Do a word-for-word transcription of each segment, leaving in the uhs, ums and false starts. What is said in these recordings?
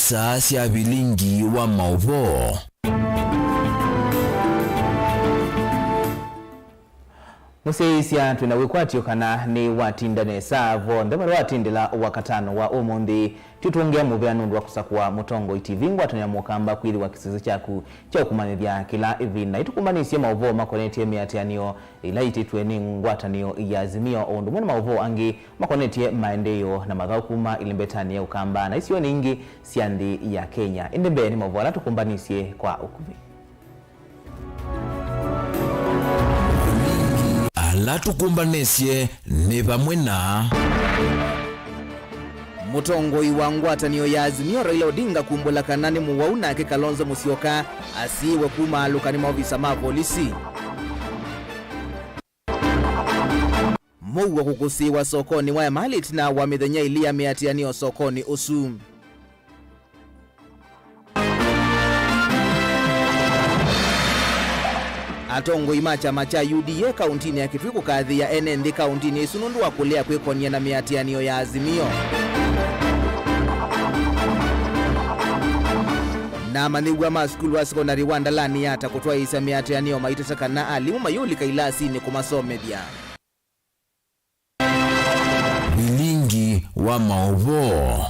Saa sya vilingi wa maũvoo. Mũsyaĩĩsya twĩ na wĩkwatyo kana nĩ watinda nesa vonthe vala watindĩla wakatano wa ũmũnthĩ. Tũtũngĩa mũvea nũndũ wa kũsakũa Mũtongoi T V, ngwatanĩo ya Mũkamba kwĩthĩwa kĩsese kyaku kya ũkũmanyĩthya kĩla ĩvinda. Ĩtũkũmbanĩsye maũvoo makonetye mĩatĩanĩo ĩla ĩitĩtwe nĩ ngwatanĩo ya Azimio, o ũndũ ũmwe na maũvoo angĩ makonetye maendeeo na mathaũ kuma ĩlembetanĩ ya Ũkamba na isionĩ ingĩ sya nthĩ ya Kenya. Ĩndĩ mbee nĩ maũvoo ala tũkũmbanĩsye kwa ũkuvĩ. Ala tũkũmbanĩsye nĩ vamwe na. Mũtongoi wa ngwatanĩo ya Azimio Raila Odinga kumbũla kana nĩ mũwau nake Kalonzo Musyoka asiĩwe kumaalũka nĩ maovisa ma volisi. Mũuo kũkũsĩĩwa sokonĩ wa Emali ĩtina wa mĩthenya ĩlĩ ya mĩatĩanĩo sokonĩ ũsu. Atongoi ma kyama kya U D A kauntinĩ ya Kitui kũkathĩĩa ene nthĩ kauntinĩ ĩsu nũndũ wa kũlea kwĩkony'a na mĩatĩanĩo ya Azimio. Na amanyĩw'a ma sukulu wa sekondalĩ wa Ndalani Yatta kũtwaĩĩsya mĩatĩanĩo maitata kana alimũ mayũlika ilasinĩ kũmasomethya. Vilingi wa maũvoo.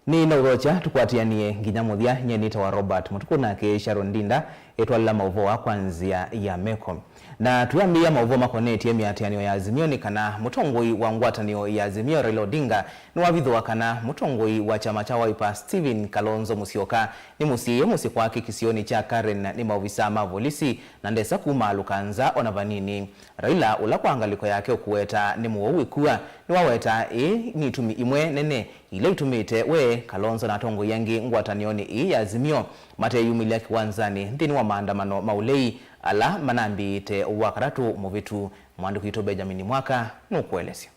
Nĩnaũthokya tũkwatĩanĩe nginya mũthya. Nyie nĩtawa Robert Mũtukũ, nake Sharon Ndinda etwalĩla maũvoo aa kwa nzĩa ya meko. Na twĩambĩĩa maũvoo makonetye mĩatĩanĩo ya Azimio nĩ kana mũtongoi wa ngwatanĩo ya Azimio Raila Odinga nĩwavithũa kana mũtongoi wa kyama kya Wiper Stephen Kalonzo Musyoka nĩmũsiĩĩe mũsyĩ kwake kĩsionĩ kya Karen nĩ maovisa ma volisi na ndesa kumaalũka nza ona vanini. Raila, ũla kwa ngalĩko yake ũkũweta nĩ mũwau wĩkua, nĩwaweta ĩĩ nĩ itumi imwe nene ila itumĩte we, Kalonzo na atongoi angĩ ngwatanĩonĩ ĩĩ ya Azimio mateyumĩlya kĩwanzanĩ nthĩnĩ wa maandamano ma ũlei ala manambĩĩte Wakatatũ mũvĩtu. Mwandĩki witũ Benjamin Mwaka nũkũelesya.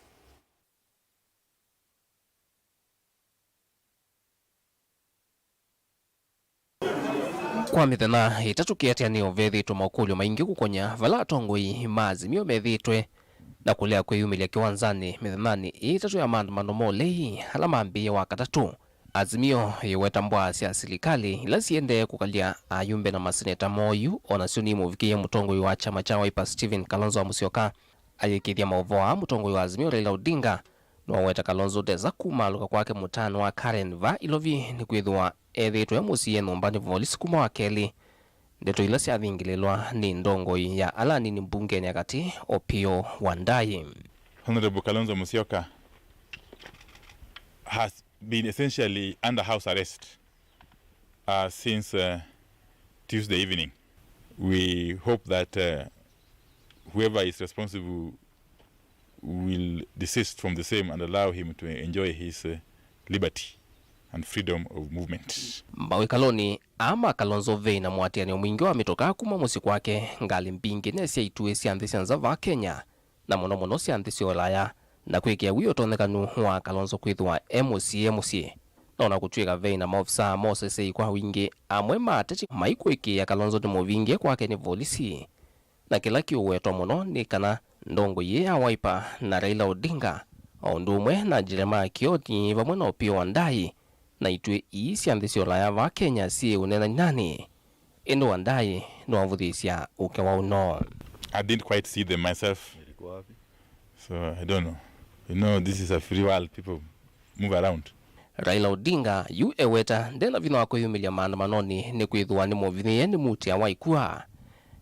Kwa mĩthenya ĩtatũ kĩatĩanĩo vethĩĩtwe makũlyo maingĩ kũkony'a vala atongoi ma Azimio methĩĩtwe na kũlea kwĩyumĩlya kĩwanzanĩ mĩthenyanĩ ĩĩ ĩtatũ ya maandamano ma ũlei ala mambĩĩe Wakatatũ. Azimio yĩweta mbwaa sya silikalĩ ila siendee kũkalya ayumbe na maseneta moo yu o nasyo nimũvikĩie mũtongoi wa kyama kya Wiper Stephen Kalonzo wa Musyoka ayĩkĩĩthya maũvoo aa. Mũtongoi wa Azimio Raila Odinga nĩwaweta Kalonzo ndesa kumaalũka kwake mũtaanĩ wa Karen va Ilovi nĩkwĩthĩwa ethĩĩtwe e mũsyĩ e nyũmba nĩ volisi kuma Wakelĩ. Ndeto ila syathingĩlĩlwa nĩ ndongoi ya ala anini mbungenĩ ya katĩ, Opiyo Wandayi. Honorable Kalonzo Musyoka has been essentially under house arrest uh, since uh, Tuesday evening. We hope that uh, whoever is responsible will desist from the same and allow him to enjoy his uh, liberty and freedom of movement. Mawĩkalonĩ aa ma Kalonzo ve na mũatĩanĩo mwingĩ wa mĩtokaa kuma mũsyĩ kwake, ngalĩ mbingĩ ne sya ituĩ sya nthĩ sya nza va Kenya, na mũno mũno sya nthĩ sya Ũlaya, na kwĩkĩa wia ũtonyekanu wa Kalonzo kwĩthĩwa e mũsyĩ e mũsyĩ. No na kũtw'ĩka ve na maovisaa ma ũseseĩ kwa wingĩ, amwe ma ateti maikũĩkĩĩa Kalonzo nĩmũvingie kwake nĩ volisi. Na kĩla kĩũwetwa mũno nĩ kana ndongoi ĩĩ ya Wiper na Raila Odinga, o ũndũ ũmwe na Jeremiah Kioni vamwe na Opiyo Wandayi, na ituĩ ii sya nthĩ sya Ũlaya vaa Kenya syĩ ũneenany'anĩ. Ĩndĩ Wandayi nĩwavũthĩĩsya ũke wa ũno. I didn't quite see them myself. Ilikuwa wapi? So I don't know. You know, this is a free world, people move around. Raila Odinga yu eweta nde na vinya wa kwĩyumĩlya maandamanonĩ nĩkwĩthĩwa nĩmũvinyĩĩe nĩ muti wa ĩkua.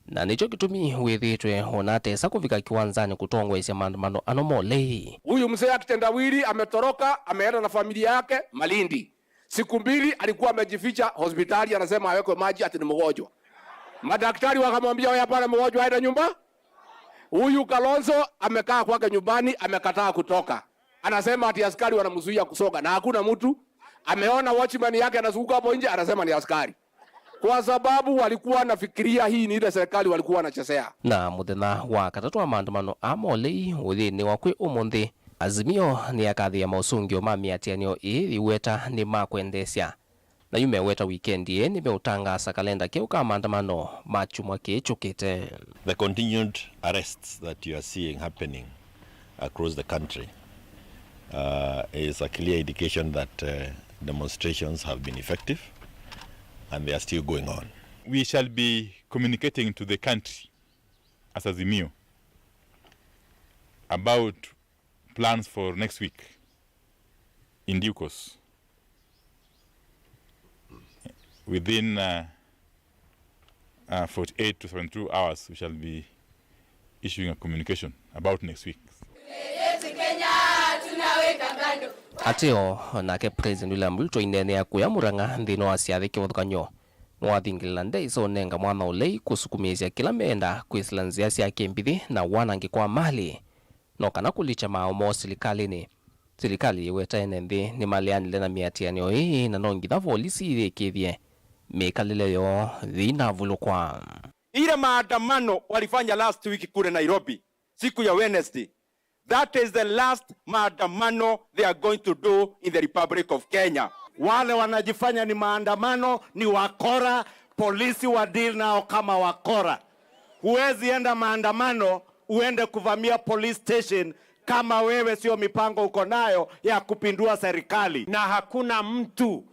Na nĩkyo kĩtumi wĩthĩĩtwe ona atesa kũvika kĩwanzanĩ kũtongoesya maandamano ano ma ũlei. Huyu mzee ya kitendawili ametoroka, ameenda na familia yake Malindi. Siku mbili alikuwa amejificha hospitali, anasema awekwe maji, ati ni mgonjwa. Madaktari wakamwambia, "Wewe hapana, mgonjwa, aende nyumba." Huyu Kalonzo amekaa kwake nyumbani, amekataa kutoka. Anasema ati askari wanamzuia kusonga, na hakuna mtu. Ameona watchman yake anazunguka hapo nje, anasema ni askari. Kwa sababu walikuwa wanafikiria hii ni ile serikali walikuwa wanachezea. Na mũthenya wa katatũ wa maandamano a molei ũyĩnĩwa kwĩ ũmũnthĩ, Azimio nĩyakathĩĩa maũsũngĩo ma mĩatĩanĩo ĩĩ yĩweta nĩ ma kwendeesya. Na yu meweta wikendi ĩĩ nĩmeũtangaasa kalenda keũ ka maandamano ma kyumwa kĩĩ kyũkĩte. The continued arrests that you are seeing happening across the country Uh, is a clear indication that, uh, demonstrations have been effective and they are still going on. We shall be communicating to the country as Azimio about plans for next week in due course. Within, uh, uh, forty-eight to seventy-two hours, we shall be issuing a communication about next week. Ateo, nake President William Ruto aineenea kũya Murang'a nthĩnĩ wa syathĩ kĩvathũkany'o, nĩwathingĩlĩla ndeĩ sya ũnenga mwana ũlei kũsukumĩĩsya kĩla meenda kwĩsĩla nzĩa sya kĩmbithĩ na wanangĩko wa malĩ, no kana kũlikya maaũ moo silikalĩnĩ. Silikalĩ yĩweta ene nthĩ nĩmaleanile na mĩatĩanĩo ĩĩ, na no nginya volisi yĩyĩkĩĩthye mĩkalĩle yoo yĩinavulũkwa. Ile maandamano walifanya last week kule Nairobi, siku ya Wednesday, that is the last maandamano they are going to do in the Republic of Kenya. Wale wanajifanya ni maandamano ni wakora, polisi wa deal nao kama wakora. Huwezi enda maandamano uende kuvamia police station kama wewe sio mipango uko nayo ya kupindua serikali. Na hakuna mtu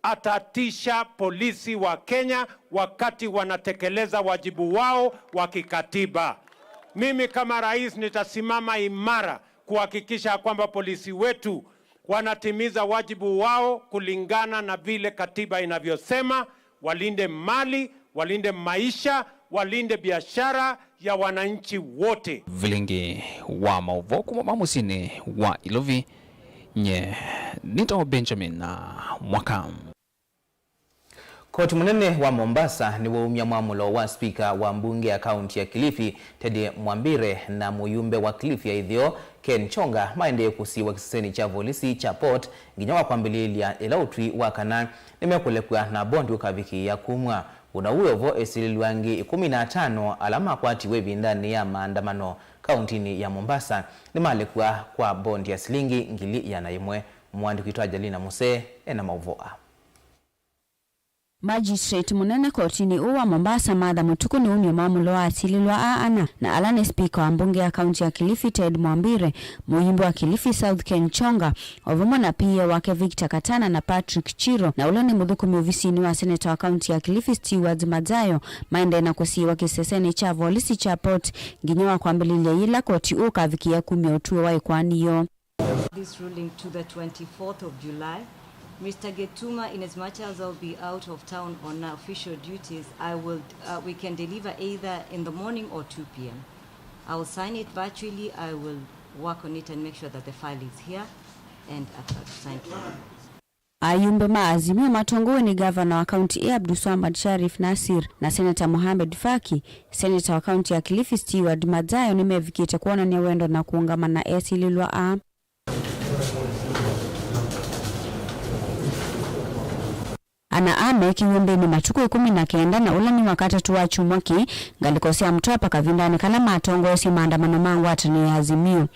atatisha polisi wa Kenya wakati wanatekeleza wajibu wao wa kikatiba. Mimi kama rais nitasimama imara kuhakikisha kwamba polisi wetu wanatimiza wajibu wao kulingana na vile katiba inavyosema, walinde mali, walinde maisha, walinde biashara ya wananchi wote. Vilingi wa maũvoo kuma ma mũsyĩnĩ wa Ilovi, nye nĩtawa Benjamin Mwaka. Koti mũnene wa Mombasa nĩwaumya mwamũlo wa spika wa mbunge ya kaunti ya Kilifi, Teddy Mwambire, na mũyumbe wa Kilifi ya Ĩtheo, Ken Chonga, maendee kũsiĩwa kĩsesenĩ kya volisi kya Port nginya wa kwambĩlĩĩlya ĩla ũtwi wa kana nĩmekũlekw'a na bondi ũkavikĩĩa kumw'a. Ũna ũu wĩ o vo, esilĩlw'a angĩ ĩkũmi na atano ala makwatiwe ĩvindanĩ ya maandamano kauntinĩ ya Mombasa nĩmalekw'a kwa bondi ya silingi ngili ĩana yĩmwe. Mũandĩki witũ Ajalina Musee ena maũvoo aa. Magistrate mũnene kotinĩ ũũ wa Mombasa, Martha Mũtukũ, nĩwaumya mwamũlo wa asilĩlwa aa ana, na ala nĩ spika wa mbunge ya kaunti ya Kilifi, Ted Mwambire, mũyumbe wa Kilifi South Ken Chonga, o vamwe na P A wake Victor Katana na Patrick Chiro, na ũla nĩ mũthũkũmi ovisinĩ wa seneta wa kaunti ya Kilifi, Stewart Madzayo, maendee na kũsiĩwa kĩsesenĩ kya volisi kya Port nginya wa kwambĩlĩlya yĩla koti ũkavikĩa kumya ũtw'o wa ĩkoani yoo. This ruling to the twenty-fourth of July. Mister Getuma, in as much as I'll be out of town on official duties, I will, uh, we can deliver either in the morning or two P M. I will sign it virtually. I will work on it and make sure that the file is here and, uh, signed for. Ayumbe ma Azimio matongoew'e nĩ gavana wa kaunti ĩĩ Abdulswamad Sharif Nassir na seneta Mohamed Faki, seneta wa kaunti ya Kilifi Stewart Madzayo nĩmevikĩte kwonany'a wendo na kũũngama na esilĩlwa aa. Ana aa meekĩiwe mbĩnĩ matukũ ĩkũmi na kenda, na ũla nĩ Wakatatũ wa kyumwa kĩĩ, ngalĩko sya Mtwapa, kavindanĩ kala matongoesye maandamano ma ngwatanĩo ya Azimio.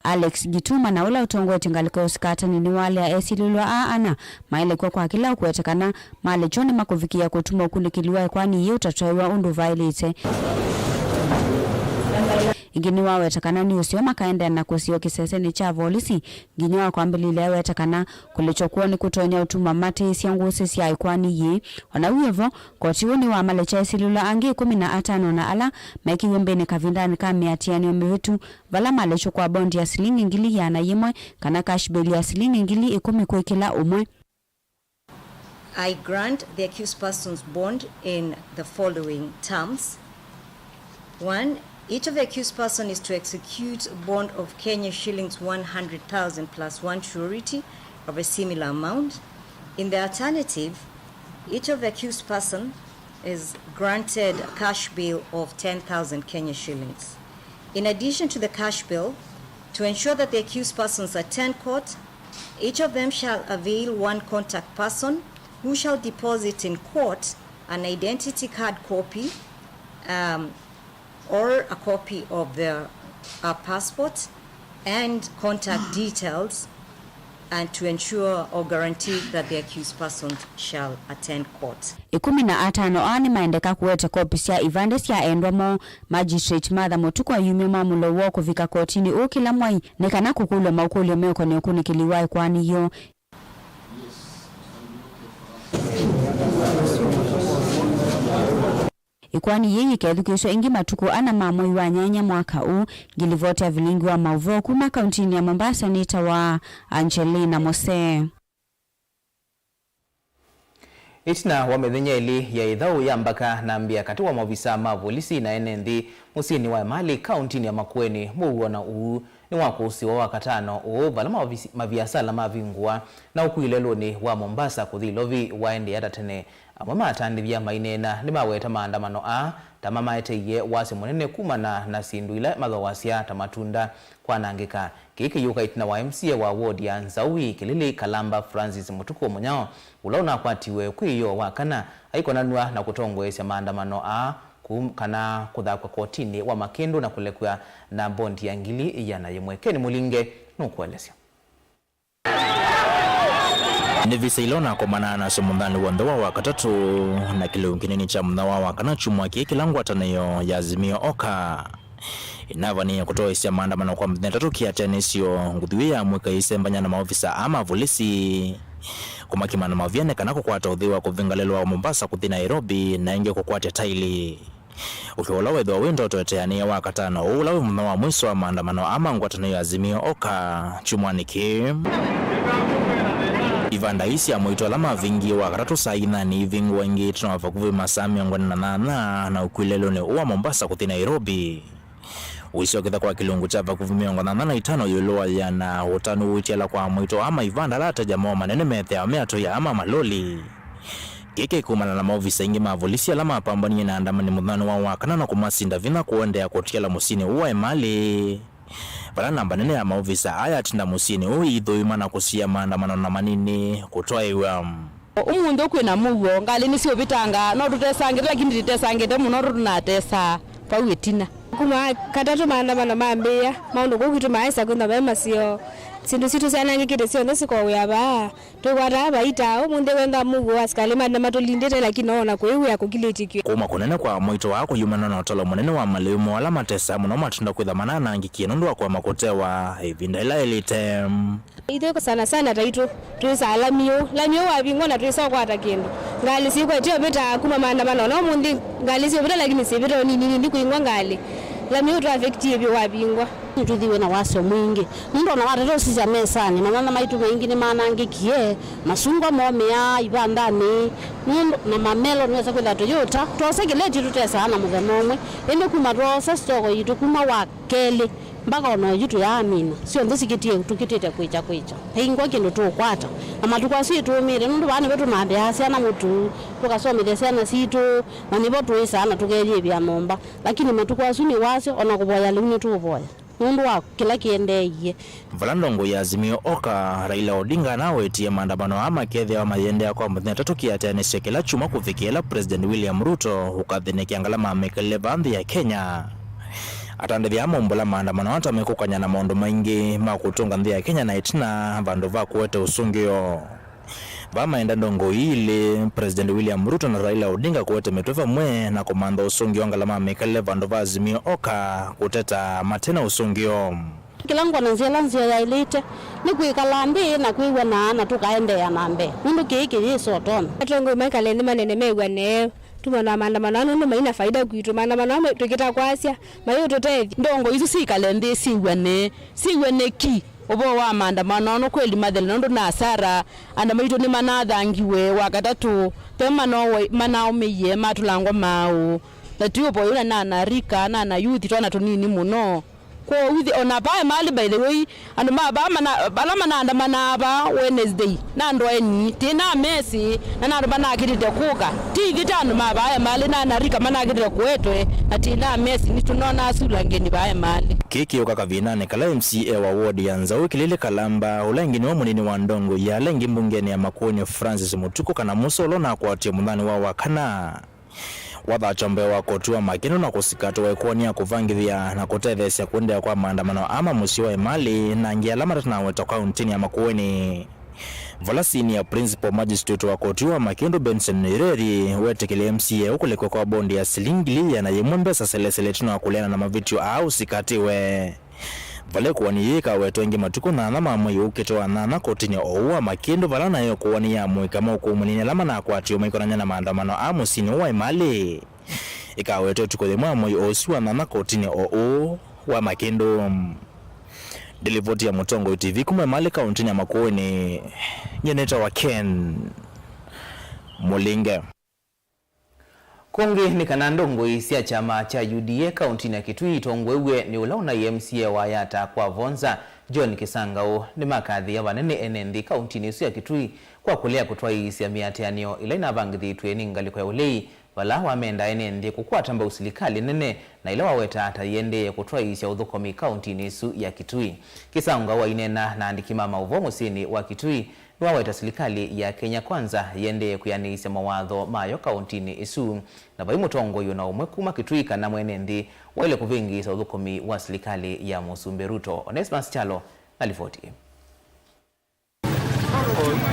Alex Gituma, na ũla ũtongoetye ngalĩko ya ũsikatani, nĩwalea esilĩlwa aa ana malekw'a kwa kĩla ũkũwetekana, malekw'a nĩmakũvikĩa kũtuma ũkunĩkĩli wa ĩkoani yĩĩ ũtatwaĩwa ũndũ vaĩlĩte. Ĩngĩ nĩwaweta kana nĩ ũseo makaendeea na kũsiwa kĩsesenĩ kya volisi nginya wa kwambĩlĩlya. Aweta kana kũlekw'a kwoo nĩkũtonya ũtuma matĩĩsya ngũsĩ sya ĩkoani yĩĩ. O na wĩ o vo, koti ũũ nĩwamalekya esilĩlwa angĩ ĩkũmi na atano na ala mekĩiwe mbĩnĩ kavindanĩ ka mĩatĩanĩo mĩvĩtu, vala malekw'a kwa bondi ya silingi ngili ĩana yĩmwe kana cash bail ya silingi ngili ĩkũmi kwĩ kĩla ũmwe. I grant the accused person's bond in the following terms. One, each of the accused person is to execute bond of Kenya shillings one hundred thousand plus one surety of a similar amount. In the alternative, each of the accused person is granted cash bail of ten thousand Kenya shillings. In addition to the cash bail, to ensure that the accused persons attend court, each of them shall avail one contact person who shall deposit in court an identity card copy, um, or a copy of their, uh, passport and contact details and to ensure or guarantee that the accused person shall attend court. Ĩkũmi na atano aa nĩmaendeka kũete kopi sya ivandĩ sya endwa moo. Magistrate Martha Mũtuku ayumya mwamũlo woo kũvika kotinĩ ũũ kĩla mwai nĩ kana kũkũlw'a maũkũlyo meũkonea ũkunĩkĩli wa ĩkoani yoo. Ĩkoani yĩĩ yĩkethukĩĩsw'a ĩngĩ matukũ ana ma mwei wa nyanya mwaka ũũ. Ngilivoti ya vilingi wa maũvoo kuma kauntinĩ ya Mombasa nĩtawa Angelina Mose. Ĩtina wa mĩthenya ĩlĩ ya ĩthaũ ya mbaka na mbĩa katĩ wa maovisaa ma volisi na ene nthĩ mũsyĩnĩ wa Emali kauntinĩ ya Makueni, mũuo na ũu nĩwakũsĩwa Wakatano ũũ vala maovisi- maviasala mavingũa na ũkui lelũnĩ wa Mombasa kũthi Ilovi waendeea ta tene. Amwe ma atandĩthya maineena nĩmaweta maandamano aa ta mamaeteie wasyo mũnene kumana na syĩndũ ila mathooasya ta matunda kwanangĩka. Kĩĩ kĩyũka ĩtina wa M C A wa ward ya Nzaui Kĩlili Kalamba Francis Mũtuku Mũnyao, ũla ũnakwatiwe kwĩyoo wa kana aikonanw'a na kũtongoesya maandamano aa kum- kana kũthakw'a kotinĩ wa makĩndũ na kũlekw'a na bondi ya ngili ĩana yĩmwe. Ken Mũlinge nũkũelesya. Nĩ visa ila ũnakomanaa nasyo mũthanĩ w'onthe wa Wakatatũ na kĩlĩu kĩnini kya mũthenya wa Wakana kyumwa kĩĩ kĩla ngwatanĩo ya Azimio Oka ĩnavanĩĩe kũtoesya maandamano kwa mĩthenya ĩtatũ kĩatĩanĩsyo. Nguthu ĩĩ ya mũika ĩisembany'a na maovisa aa ma volisi kũmakima na mavia nĩ kana kũkwata ũthei wa kũvinga lelũ wa Mombasa kũthi Nairobi na ĩngĩ kũkwatya taili. Ũkĩa ũla wĩthĩwa wĩ ndoto ĩteanĩe Wakatano ũũ ũla wĩ mũthenya wa mwiso wa maandamano aa ma ngwatanĩo ya Azimio Oka kyumwanĩ kĩĩ. Ivanda ii sya moito ala mavingie Wakatatũ saa inyanĩ ivingũa ĩngĩ ĩtina wa vakuvĩ masaa mĩongo ĩna na nyanya na ũkui lelũnĩ ũũ wa Mombasa kũthi Nairobi. Ũisyokethya kwa kĩlungu kya vakuvĩ mĩongo nyanya na itano ĩũlũ wa ĩana ũtanu ũitiala kwa moito aa ma ivanda ala ateja moo manene methĩawa me atũi aa ma maloli. Kĩĩ kĩkumana na maovisa aingĩ ma volisi ala mapambanie na andamani mũthanĩ wa Wakana na kũmasinda vinya kũendeea kũtiala mũsyĩnĩ ũũ wa Emali, vala namba nene ya maovisa aa yatinda mũsyĩnĩ ũũ ĩithũima na kũsiĩĩa maandamano na manini kũtwaĩw'a. Ũmũnthĩ kwĩ na mũuo, ngalĩ nĩsyũvĩtanga, no tũtesangĩte, lakini tũtesangĩte mũno tũnatesaa vau ĩtina. Kuma Katatũ maandamano mambĩĩa, maũndũ kũu kwitũ maaĩsa kwĩthwa ve maseo. Syĩndũ sitũ syanangĩkĩte syonthe sikowĩa vaa. Twĩkwataa vaita, ũmũnthĩ wenda mũuo, asikalĩ manda matũlindĩte, lakini noona kũĩ wĩa kũkilĩtye kyũ. Kũũma kũnene kwa moito aa kũyumana na ũtalo mũnene wa malĩu moo ala matesaa mũno matunda kwĩtha mananangĩkie nũndũ wa kũema kũtewa ĩvinda ĩla yĩlĩte. Ithyĩ sana sana taitũ twĩsaa lamiũ, lamiũ wavingwa na twĩsa ũkwata kĩndũ. Ngalĩ sikwetye ũvĩta kuma maandamano, no ũmũnthĩ ngalĩ siũvĩta lakini syĩvĩta o nini nini kũingwa ngalĩ. Lamiũ tũafektie vyũ wavingwa. Nĩtwĩthĩiwe na wasyo mwingĩ. Nũndũ ona watata ũsisya mesanĩ, manyanya maitũ maingĩ nĩmanangĩkie, masungwa momĩaa ivandanĩ, nũndũ na mamelo nĩwesa kwĩthĩa Toyota, twose kĩleti tũtesaa na mũthenya ũmwe, ĩndĩ kuma twoosa sitoko yitũ kuma wa kelĩ, mbaka ona oyu tũyaamina, syonthe sikĩtie tũkĩtĩte kwĩkya kwĩkya, ĩingwa kĩndũ tũũkwata, na matukũ asu ĩtũũmĩte, nũndũ vaa nĩvo tũmanthaa syana mũtu, tũkasomethya syana sitũ, na nĩvo tũĩsaa na tũkeyĩvĩa nyũmba, lakini matukũ asu nĩ wasyo, ona kũvoya lĩu nĩtũũvoya. Nũndũ wa kĩla kĩendeeie. Vala ndongoi ya Azimio Oka, Raila Odinga anawetie maandamano aa makethĩawa mayĩendeea kwa mĩthenya ĩtatũ kĩatĩanĩsyo kĩla kyumwa kũvikĩa ĩla President William Ruto ũkathĩnĩkĩa ngalama ya mĩkalĩle vaa nthĩ ya Kenya. Atandĩthya aa maumbũla maandamano aa ta mekũkany'a na maũndũ maingĩ ma kũtũnga nthĩ ya Kenya na ĩtina vandũ va kũete ũsũngĩo. Vaa maenda ndongoi ii ilĩ, President William Ruto na Raila Odinga kũete mĩtwe vamwe na kũmantha ũsũngĩo wa ngalama ya mĩkalĩle vandũ va Azimio Oka kũteta mate na ũsũngĩo. Kĩla ngwona nzĩa ĩla nzĩa yaĩlĩte nĩ kwĩkala nthĩ na kwĩw'anaa na tũkaendeea na mbee, nũndũ kĩĩ kĩyĩsa ũtonya. Atongoi maikale nthĩ manene mew'ane, tumana na maandamano aa nũndũ maina faida kwitũ. Maandamano aa twĩkĩta kwasya mayĩũtũtethya. Ndongoi isu syĩkale nthĩ syĩw'ane, syĩw'ane ki. Ũvoo wa maandamano nũkweli mathele nũndũ na asara, andũ maitũ nĩmanathangiwe. Wakatatũ, ve manowe-, manaũmĩie matũlangwa maaũ. Na ti ũvoyu na nana rika, nana youth, twana tũnini mũno. Kwoou ithi, ona vaa Emali, by the way, andũ ma vaa mana-, vala manaandamanaa vaa Wednesday, na andũ aeni, tĩ na mesi, na nandũ manakĩlĩte kũka. Ti ithi ta andũ ma vaa Emali, nana rika manakĩlĩte kũetwe, na tĩ na mesi, nĩtũnonaa sula ngeni vaa Emali. Kĩĩ kĩũka kavindanĩ kala M C A wa ward ya Nzaũ Kĩlili Kalamba, ũla ĩngĩ nĩwe mũnini wa ndongoi ya ala ĩngĩ mbungenĩ ya Makueni Francis Mũtuku kana Musa ũla ũnakwatie mũthanĩ wa Wakana, Wathakya mbee wa koti wa Makindu na kũsikatĩwa ĩkoani ya kũvangĩthya na kũtetheesya kũendeea kwa maandamano aa ma mũsyĩ wa Emali na angĩ ala matanawetwa kaũntĩnĩ ya Makueni. Vala Senior Principal Magistrate wa koti wa Makindu Benson Ireri wetĩkĩlya M C A ũkũlĩkwe kwa bondi ya silingi ngili ĩana yĩmwe mbesa selesele ĩtina wa kũleana na mavĩtyo aa ũsikatĩwe. Vala ĩkoani yĩĩ ĩkawetwa ĩngĩ matukũ nyanya ma mwei ũkĩte wa nyanya kotinĩ o ũũ wa Makindu, vala nayo ĩkoani ya mũika maũkũũ mũnini ala manakwatiwe maikonany'a na maandamano aa mũsyĩnĩ ũũ wa Emali ĩkawetwa ĩtukũ yĩmwe ya mwei o ũsu wa nyanya kotinĩ o ũũ wa Makindu. Ndilivoti ya Mũtongoi T V kuma Emali kaũntĩnĩ ya Makueni, nyie nĩtawa Ken Mũlinge. Kũngĩ nĩ kana ndongoi sya kyama kya U D A kaũntĩnĩ ya Kitui itongoew'e nĩ ũla ũnaĩ M C A wa Yatta kwa Vonza, John Kisangaũ, nĩmakathĩĩa vanene ene nthĩ kaũntĩnĩ ĩsu ya Kitui kwa kũlea kũtwaĩĩsya mĩatĩanĩo ĩla ĩnavangĩthĩtw'e nĩ ngalĩko ya ũlei, vala wamenda ene nthĩ kũkwata mbau silikalĩ nene na ĩla wawetaa ta yĩendee kũtwaĩĩsya ũthũkũmi kaũntĩnĩ ĩsu ya Kitui. Kisangaũ aineena na andĩki ma maũvoo mũsyĩnĩ wa Kitui, nĩwaweta silikalĩ ya Kenya Kwanza yĩendee kwĩanĩĩsya mawatho mayo kaũntĩnĩ ĩsu, na vai mũtongoi o na ũmwe kuma Kitui kana mwene nthĩ waĩle kũvĩngĩĩsa ũthũkũmi wa silikalĩ ya Mũsumbĩ Ruto. Onesmus Kyalo na livoti ĩĩ.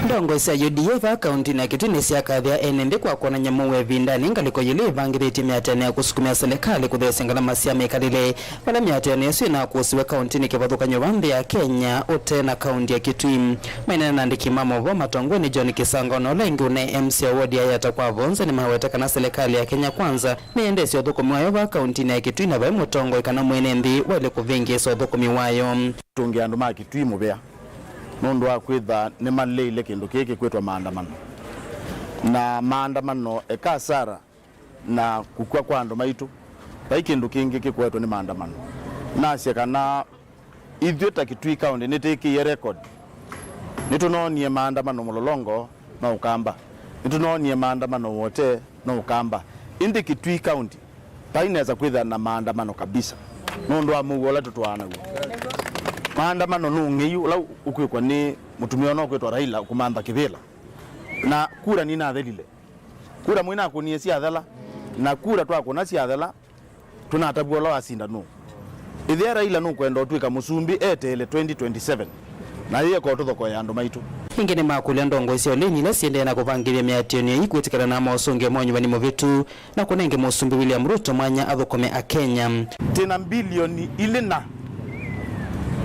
Ndongoi sya U D A vaa kaũntĩnĩ ya Kitui nĩsyakathĩa ene nthĩ kwa kwonany'a mũuo ĩvindanĩ ngalĩko yĩlĩ ĩvangĩthĩtye mĩatĩanĩo ya kũsukumĩa silikalĩ kũtheesya ngalama sya mĩkalĩle. Vala mĩatĩanĩo ĩsu ĩnakũsiwe kaũntĩnĩ kĩvathũkany'o va nthĩ ya Kenya ũtee na kaũntĩ ya Kitui. Maineena na andĩki ma maũvoo matongoew'e nĩ John Kisangaũ na ũla ĩngĩ ũnaĩ M C A wa wodi ya Yatta kwa Vonza nĩmaweta kana silikalĩ ya Kenya Kwanza nĩyendeesya ũthũkũmi wayo vaa kaũntĩnĩ ya Kitui na vai mũtongoi kana mwene nthĩ waĩle kũvĩngĩĩsa ũthũkũmi wayo. Tũngĩ andũ ma Kitui mũvea nũndũ wa kwĩtha nĩmaleile kĩndũ kĩĩ kĩkwĩtwa maandamano. Na maandamano eka asara na kũkw'a kwa andũ maitũ. Vai kĩndũ kĩngĩ kĩkoetwe nĩ maandamano. Nasye kana ithyĩ ta Kitui County nĩtĩkĩie record. Nĩtũnoonie maandamano Mũlolongo na Ũkamba. Nĩtũnoonie maandamano Wote na Ũkamba. Ĩndĩ Kitui County vai nesa kwĩthĩa na maandamano kabisa nũndũ wa mũuo ũla tũtwaa naw'o. Maandamano nĩ ũng'ei ũla ũkwĩkwa nĩ mũtumĩa ũna ũkwĩtwa Raila kũmantha kĩvĩla. Na kura ninathelile. Kura mũinakũnie syathela, na kura twakũna syathela, tũnatavw'a ũla wasinda nũũ. Ĩthĩa Raila nũkwenda ũtw'ĩka mũsumbĩ eteele twenty twenty-seven, na yĩeka ũtũthokoea andũ maitũ. Ĩngĩ nĩmakũlya ndongoi sya ũlĩnĩ ila syĩendee na kũvangĩthya mĩatĩanĩo ĩĩ kwĩtĩkĩlana na mosũngĩo ma ũnyuvani mũvĩtu na kũnenge Mũsumbĩ William Ruto mwanya athũkũme Akenya. Twĩ na mbilioni ilĩ na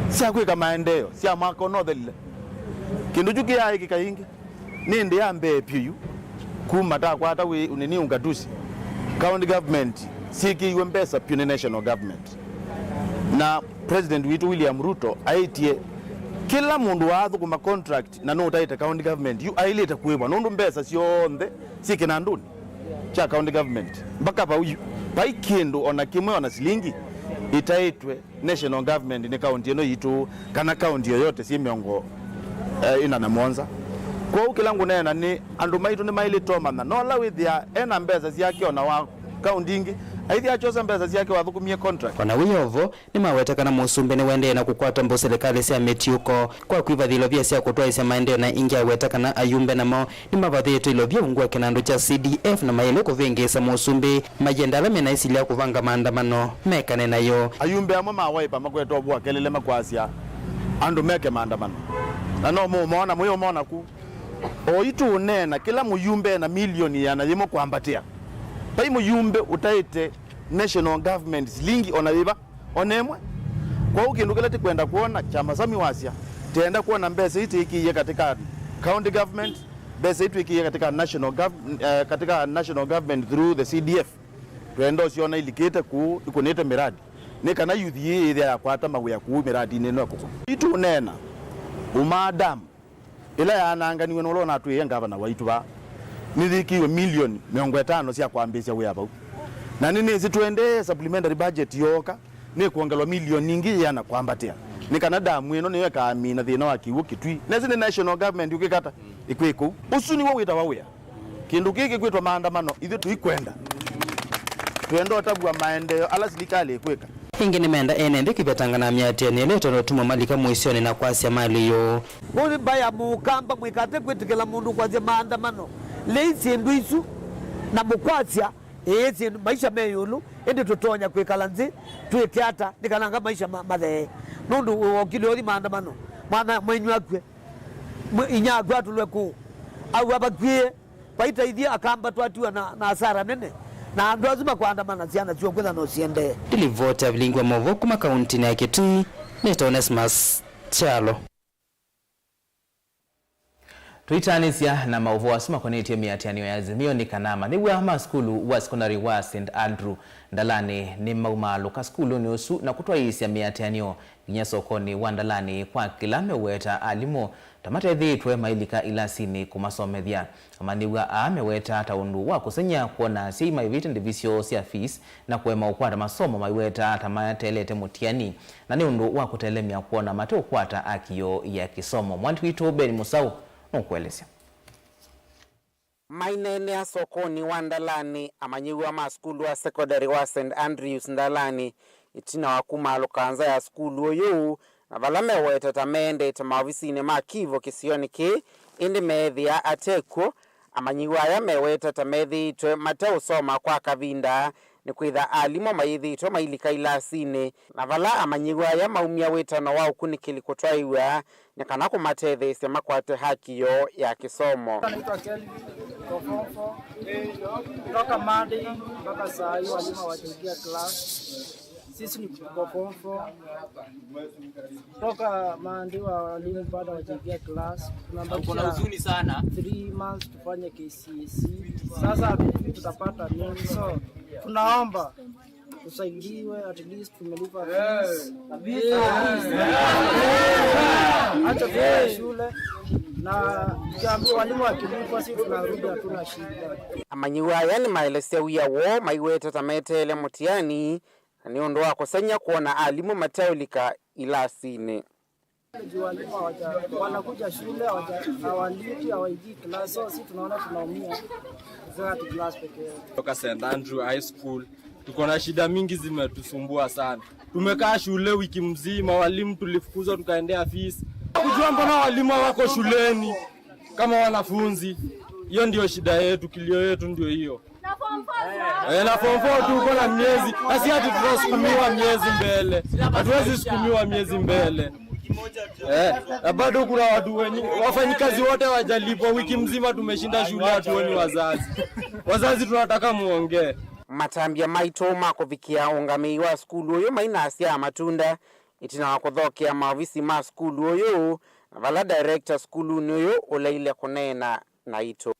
sya kwĩka maendeeo sya mwaka ũnothelile. Kĩndũ kyu kĩyaaĩkĩka ĩngĩ. Nĩ ĩndĩ ya mbee vyũ yu, kuma takwata wĩ nini ungatuzi, county government syĩkĩiwe mbesa vyũ nĩ national government. Na President witũ William Ruto aĩtye kĩla mũndũ waathũkũma contract na nũtaĩte county government yu aĩlĩte kũĩvwa nũndũ mbesa syonthe syĩ kĩnandũnĩ kya county government. Mpaka vau yu, vai kĩndũ ona kĩmwe ona silingi ĩtaĩtwe national government nĩ kaunti ĩno yitũ kana kaunti yoyote syĩ mĩongo, eh, ĩna na mũonza. Kwoou kĩla ngũneena nĩ andũ maitũ nĩmaĩlĩte ũmanya, nola wĩthĩa ena mbesa syake ona wa kaunti ingĩ, aithi akyosa mbesa syake wathũkũmie contract. Ona wĩ o vo, nĩmaweta kana mũsumbĩ nĩwaendee na kũkwata mbau silikalĩ sya mĩtiũko kwa kwĩvathya ilovia sya kũtwaĩĩsya maendeeo na ĩngĩ aweta kana ayumbe namo nĩmavathĩtwe ilovia ungu wa kĩnandũ kya C D F na maĩle kũvĩngĩĩsa mũsumbĩ mayenda ala mena ĩsilya ya kũvanga maandamano mekane nayo. Ayumbe amwe ma Wiper makwete ũvũa kelele makwasya andũ meke maandamano. Na no mũũmona, mũyũmona ku. Oyu tũũneena, kĩla mũyumbe ena milioni ĩana yĩmwe kwambatĩa. Vai mũyumbe ũtaĩte national government silingi ona yĩva. Ona ĩmwe. Kwoou kĩndũ kĩla tĩkwenda kwona, kyama Sami wasya, tĩenda kwona mbesa ii tĩĩkĩie katika county government, mbesa ii twĩkĩie katika national gov-, eh, katika national government through the C D F. Twenda ũsyona ilikĩte kũu, ikũnĩte miradi. Nĩ kana youth yii yĩthĩa yakwata mawĩa kũu miradinĩ ĩno ĩkũkũ. Itũneena, Umaa Dam, ĩla yaananganiwe nĩ ũla ũnatwĩe ngavana waitũ vaa, nĩyĩkĩiwe milioni mĩongo ĩtano sya kwambĩĩsya wĩa vau. Na nĩnĩsĩ tũendee supplementary budget yooka, nĩkwongelwa milioni ingĩ ĩana kwambatĩa, nĩ kana damu ĩno nĩyo ĩkaamina thĩna wa kĩw'ũ Kitui. Nĩsĩ nĩ national government ĩkwĩka ata? Ĩkwĩka ũu. Ũsu nĩw'o wĩtawa wĩa. Kĩndũ kĩĩ kĩkwĩtwa maandamano, ithyĩ tũikwenda. Twenda ũtavw'a maendeeo ala silikalĩ ĩkwĩka. Ĩngĩ nĩmenda ene nthĩ kĩvetangana na mĩatĩanĩo ĩla ĩtonya ũtuma malika mũisyonĩ na kwasya malĩ ũũ. Kũu mbaya Mũkamba mwĩkate kwĩtĩkĩla mũndũ kwasya maandamano. Leai syĩndũ isu na mũkwasya Ĩĩ, syĩndũ, maisha me ĩũlũ, ĩndĩ tũtonya kwĩkala nthĩ twĩke ata nĩ kana nga maisha ma-, mathee? Nũndũ wokile ũthi maandamano, mwana mwenyu akw'e, mwe-, inya akw'e atũlwe kũũ? Au avakw'ĩe, vaita ithyĩ akamba twatiwa na, na asara nene, na andũ asu makwaandamana syana syoo kwĩtha no siendee. Nĩ livoti ya vilingi wa maũvoo kuma kauntinĩ ya Kitui, nĩtawa Onesmus Kyalo. Tũitaanĩsya na maũvoo asu makonetye mĩatĩanĩo ya Azimio nĩ kana amanyĩw'a ma sukulu wa sekondalĩ wa Saint Andrew Ndalani nĩmaumaalũka sukulunĩ ũsu na kũtwaĩĩsya mĩatĩanĩo nginya sokonĩ wa Ndalani, kwa kĩla meũweta alimũ ta matethĩĩtwe mailika ilasinĩ kũmasomethya. Amanyĩw'a aa meweta ta ũndũ wa kũsengy'a kwona asyai maĩvĩte ndĩvi syoo sya fees na kũema ũkwata masomo maiweta ta mateelete mũtiani, na nĩ ũndũ wa kũtelemya kwona mateũkwata haki yoo ya kĩsomo. Mwandĩki witũ Ben Mũsaũ nũkũelesya. Maineenea sokonĩ wa Ndalani, amanyĩw'a ma sukulu wa sekondalĩ wa Saint Andrews Ndalani, ĩtina wa kumaalũka nza ya sukulu ũyũ, na vala meweta ta meendete maovisinĩ ma Kivu kĩsionĩ kĩĩ, ĩndĩ meethĩa ate kw'o. Amanyĩw'a aya meweta ta methĩĩtwe mateũsoma kwa kavinda, nĩkwĩtha alimũ mayĩthĩĩtwe mailika ilasinĩ, na vala amanyĩw'a aya maumya wĩtano wa ũkunĩkĩli kũtwaĩw'a nĩ kana kũmatetheesya makwate haki yoo ya kĩsomo. Naitwa Kelvin Kofofo. Kutoka Monday mpaka saa hii walimu hawajaingia class. Sisi ni Kofofo. Kutoka Monday wa walimu bado hawajaingia class. Tumebakisha huzuni sana. Three months tufanye K C S E. Sasa hatujui tutapata nini. So, tunaomba tusaidiwe, at least tumelipa fees. Acha tuende shule na tukiambiwa walimu wakilipwa, sisi tunarudi, hatuna shida. Amanyĩw'a aya nĩmaelesya wia woo maiweta ta meteele mũtiani, na nĩ ũndũ wa kũsengy'a kwona alimũ mateũlika ilasinĩ. Juu walimu hawaja-, wanakuja shule, hawaja-, hawalipi, hawaingii class, so si tunaona tunaumia. Zero to class pekee. Kutoka Saint Andrew High School, tuko na shida mingi zimetusumbua sana. Tumekaa shule wiki mzima, walimu tulifukuzwa tukaendea fees. Kujua mbona walimu hawako shuleni kama wanafunzi. Hiyo ndio shida yetu, kilio yetu ndio hiyo. Eh, na form four tuko na miezi, na si ati tutasukumiwa miezi mbele. Hatuwezi sukumiwa miezi mbele. Eh, na bado kuna watu wenye, wafanyikazi wote hawajalipwa, wiki mzima tumeshinda shule, hatuoni wazazi. Wazazi, tunataka muongee. Matambya maitũ ma kũvikĩa ũngamĩi wa sukulu ũyũ mainasya matunda ĩtina wa kũthokea maovisi ma sukulu ũyũ, na vala director sukulunĩ ũyũ ũleile kũneena naitũ.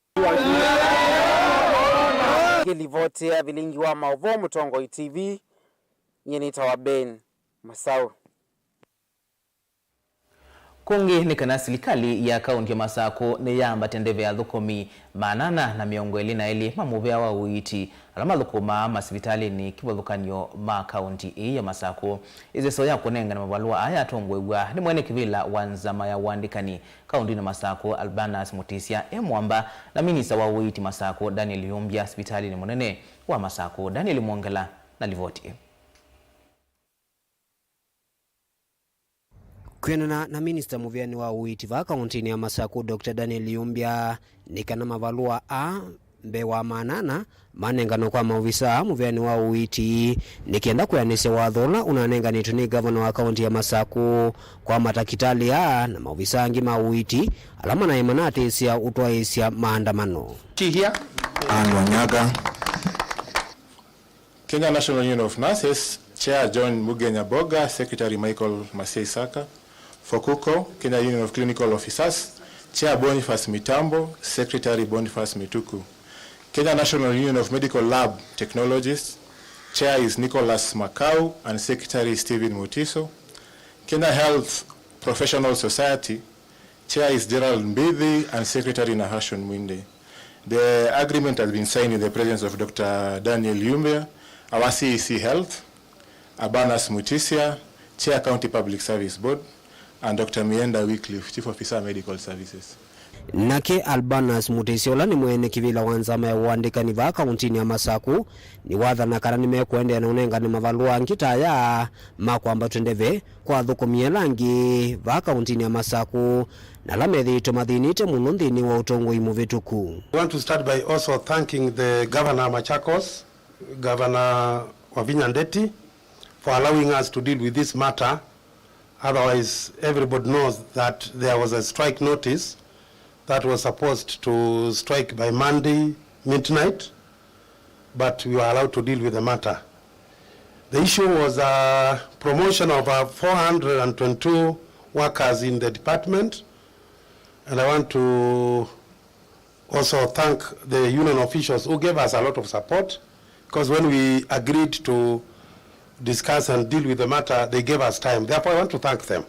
Ngĩlivoti ya vilingi wa maũvoo Mũtongoi T V, nyie nĩtawa Ben Masaũ. Kũngĩ nĩ kana silikalĩ ya kaunti ya Masakũ nĩyambatya ndeve ya athũkũmi maana ana na mĩongo ĩlĩ na elĩ ma mũvĩa wa ũiiti ala mathũkũmaa masivitalĩnĩ kĩvathũkany'o ma kaunti ĩĩ ya Masakũ. Ĩseso ya kũnengane mavalũa aya yatongoew'a nĩ mwene kĩvĩla wa nzama ya ũandĩkani kauntinĩ Masakũ, Albanas Mutisya e Mwamba, na minista wa ũiiti Masakũ, Daniel Yumbya, sivitalĩnĩ mũnene wa Masakũ. Daniel Mwongela na livoti ĩĩ. Kwĩanana na minista mũvĩanĩ wa ũiiti vaa kauntinĩ ya Masakũ, Doctor Daniel Yumbya, nĩ kana mavalũa aa mbee wa maana ana manenganwe kwa maovisa aa mũvĩanĩ wa ũiiti, nĩ kenda kwĩanĩsya watho ũla ũnanenganĩtwe nĩ ngavana wa kaunti ya Masakũ kwa matakitalĩ aa na maovisa angĩ ma ũiiti ala manaĩ manatĩsya ũtwaĩĩsya maandamano. Anne Wanyaga. Kenya National Union of Nurses, Chair John Muge Nyaboga, Secretary Michael Masei Saka. For KUCO, Kenya Union of Clinical Officers, Chair Boniface Mitambo, Secretary Boniface Mituku. Kenya National Union of Medical Lab Technologists, Chair is Nicholas Makau and Secretary Stephen Mutiso. Kenya Health Professional Society, Chair is Gerald Mbithi and Secretary Nahashon Mwinde. The agreement has been signed in the presence of Doctor Daniel Yumbya, our C E C Health, Abanas Mutisya, Chair County Public Service Board, and Doctor Mienda Wycliffe, Chief Officer Medical Services. Nake Albanas Mutisya, ũla nĩ mwene kĩvĩla wa nzama ya ũandĩkani vaa kauntinĩ ya Masakũ, nĩwathana kana nĩmekũendeea na ũnengane mavalũa angĩ ta aya ma kwambatw'a ndeve kwa athũkũmi ala angĩ vaa kauntinĩ ya Masakũ, na ala methĩĩtwe mathĩnĩte mũno nthĩnĩ wa ũtongoi mũvĩtũku. I want to start by also thanking the Governor Machakos Governor Wavinya Ndeti for allowing us to deal with this matter. Otherwise, everybody knows that there was a strike notice that was supposed to strike by Monday midnight, but we were allowed to deal with the matter. The issue was a promotion of uh, four hundred and twenty-two workers in the department, and I want to also thank the union officials who gave us a lot of support, because when we agreed to discuss and deal with the matter, they gave us time. Therefore, I want to thank them.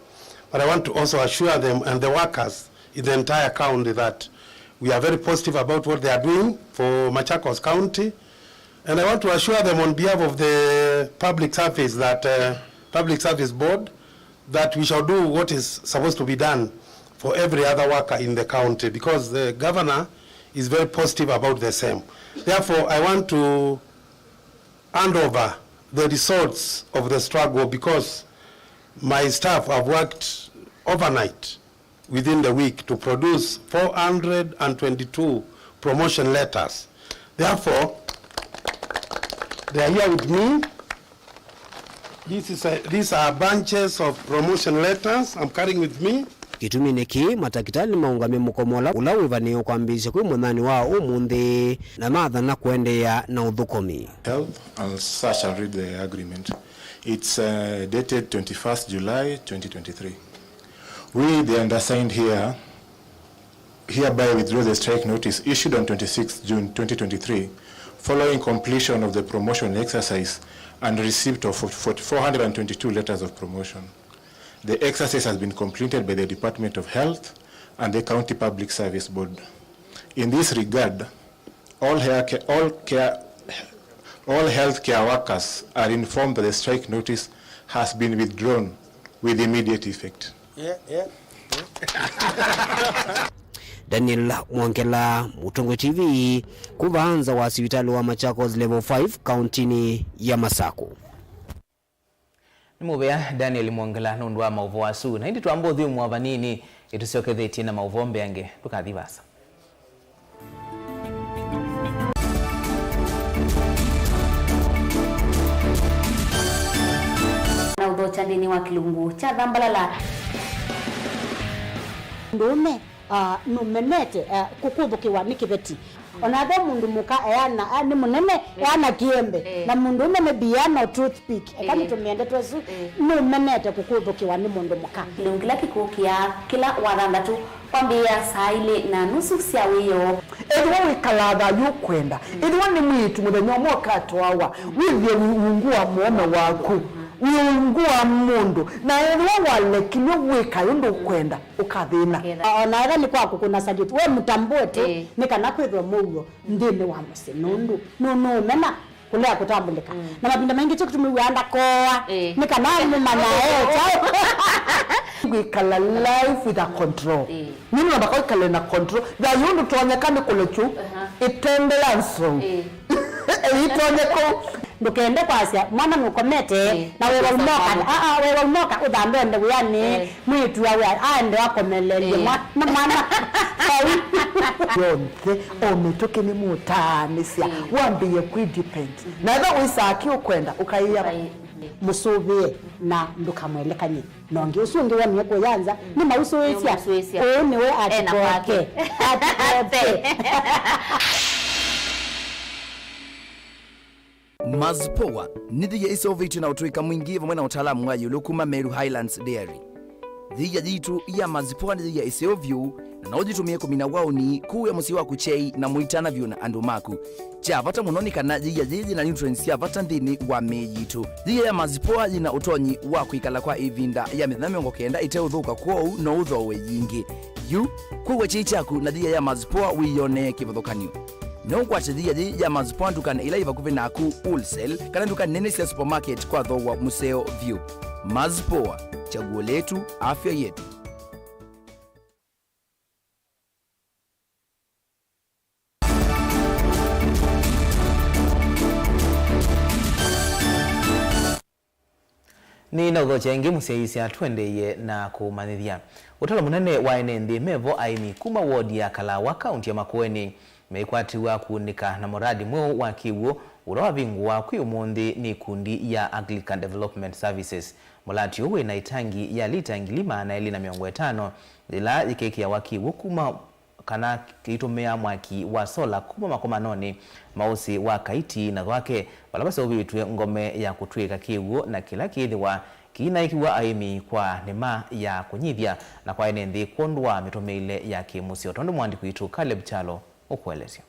But I want to also assure them and the workers in the entire county that we are very positive about what they are doing for Machakos County. And I want to assure them on behalf of the public service that, uh, Public Service Board, that we shall do what is supposed to be done for every other worker in the county, because the governor is very positive about the same. Therefore, I want to hand over the results of the struggle, because my staff have worked overnight within the week to produce four hundred and twenty-two promotion letters. Therefore, they are here with me. This is a, these are bunches of promotion letters I'm carrying with me. Kĩtumi nĩ kĩĩ, matakĩtalĩ nĩmaũngamie mũkomo ũla, ũla wĩvanĩĩwe kwambĩĩsya kwĩ mũthenya wa ũmũnthĩ, na mathana kũendeea na ũthũkũmi. Health, and such, I'll read the agreement. It's, uh, dated twenty-first July twenty twenty-three. We, the undersigned here, hereby withdraw the strike notice issued on twenty-sixth June twenty twenty-three, following completion of the promotion exercise and receipt of forty, four hundred and twenty-two letters of promotion. The exercise has been completed by the Department of Health and the County Public Service Board. In this regard, all health care, all care, all healthcare workers are informed that the strike notice has been withdrawn with immediate effect. Yeah, yeah. Daniel Mwongela, Mũtongoi T V, kuma nza wa sivitalĩ wa Machakos Level five, kauntinĩ ya Masakũ. Nĩ mũvea Daniel Mwongela nũndũ wa maũvoo asu, na ĩndĩ twamba ũthyũmũa vanini, ĩtũsyokethetye na maũvoo mbeange. Ndũkathi vaasa. Na ũthokya nthĩnĩ wa kĩlungu kya Thambalala. Mũndũũme, ah, nũmenete, ah, kũkũthũkĩwa nĩ kĩveti. O na ve mũndũ mũka eana, ah, nĩ mũnene, eana kĩembe. Eh. Na mũndũũme nĩ biano toothpick. Eka nĩtũmĩe ndeto ĩsu, nũmenete kũkũthũkĩwa nĩ mũndũ mũka. Kĩlungu kĩla kĩkũkĩa kĩla wathanthatũ. Kwambĩĩa saa ilĩ na nusu sya wĩoo. Ethĩwa wĩkalaa thayũ ũkwenda, ethĩwa nĩ mwĩĩtu mũthenya ũmwe ũkatwawa, wĩthĩe wĩ ungu wa mũũme waku, wĩ ungu wa mũndũ, na ethĩwa walekilw'e wĩka ũndũ ũkwenda, ũkathĩna. O na ethĩwa nĩ kwa kũkũna salute, we mũtambũe tu, nĩ kana kwĩthwe mũuo nthĩnĩ wa mũsyĩ, nũndũ nũnũũmena kũlea kũtambũlĩka. Na mavinda maingĩ kyo kĩtumi wĩaa ndakooa, nĩ kana mũmanya eeta. Kwĩkala life with a control. Mimi nataka ũikale na control. Thayũ ndũtonyeka nĩ kũlekyu, ĩtembea nzou. Ĩitonye kũu. Ndũkende kwasya mwana nũkomete, na wewa unoka, aa, wewa unoka ũthambe onde wĩanĩ. Mwĩĩtu awe aende akomelelye mwa-, na mwana vau. Yonthe, o mĩtũkĩ nĩmũtaanĩsya, wambĩĩe kwĩ depend. Na ethĩwa wĩsaa kĩ ũkwenda, ũkaĩa mũsũvĩe na ndũkamwelekany'e. Na ũngĩ ũsu ũngĩ wonie kũya nza, nĩmausũĩsya. Nĩmausũĩsya. Ũũ nĩwe atikoke. Atikoke. Mazipoa nĩ thĩia ĩseũvĩtw'e na ũtũĩka mwingĩ vamwe na ũtaalamu wa ĩũlũ kuma Meru Highlands Dairy. Thĩia yitũ ya Mazipoa nĩ thĩia ĩseũ vyũ, na no ũyĩtũmĩe kũmina waũni, kũũya mũsyĩ waku kyei, na mũitana vyũ na andũ maku. Kya vata mũno nĩ kana thĩia yĩĩ yĩna nutrients sya vata nthĩnĩ wa mĩĩ yitũ. Thĩia ya Mazipoa yĩna ũtonyi wa kwĩkala kwa ĩvinda ya mĩthenya mĩongo kenda ĩteũthũka, kwoou no ũthooe yingĩ. Yu, kũũwa kyei kyaku na thĩia ya Mazipoa wĩyonee kĩvathũkany'o. No ũkwate thĩia yĩĩ ya Mazipoa ndukanĩ ĩla yĩ vakuvĩ naku, wholesale, kana nduka nene sya supermarket kwa thooa mũseo vyũ. Mazipoa, chaguo letu, afya yetu. Nĩnaũthokya ĩngĩ mũsyaĩĩsya tũendeeye na kũmanyĩthya. Ũtalo mũnene wa ene nthĩ mevo aĩmi kuma wodi ya Kalawa, kaunti ya Makueni, meĩkwatĩw'a kũunĩka na mũradi mweũ wa kĩw'ũ ũla wavingũwa kwĩ ũmũnthĩ nĩ ikundi ya Anglican Development Services. Mũlati ũũ wĩ na ĩtangi ya lita ngili maana elĩ na mĩongo ĩtano, yĩla yĩkekĩawa kĩw'ũ kuma kana kĩitũmĩa mwaki wa sola kuma makomanonĩ ma ũsĩ wa Kaiti na Thwake, vala vaseũvĩtw'e ngome ya kũtw'ĩĩka kĩw'ũ na kĩla kĩĩthĩwa kĩinaĩkĩw'a aĩmi kwa nĩma ya kũnyivya na kwa ene nthĩ kwondũ wa mĩtũmĩĩle ya kĩ-mũsyĩ, o tondũ mũandĩki witũ Caleb Kyalo ũkũelesya.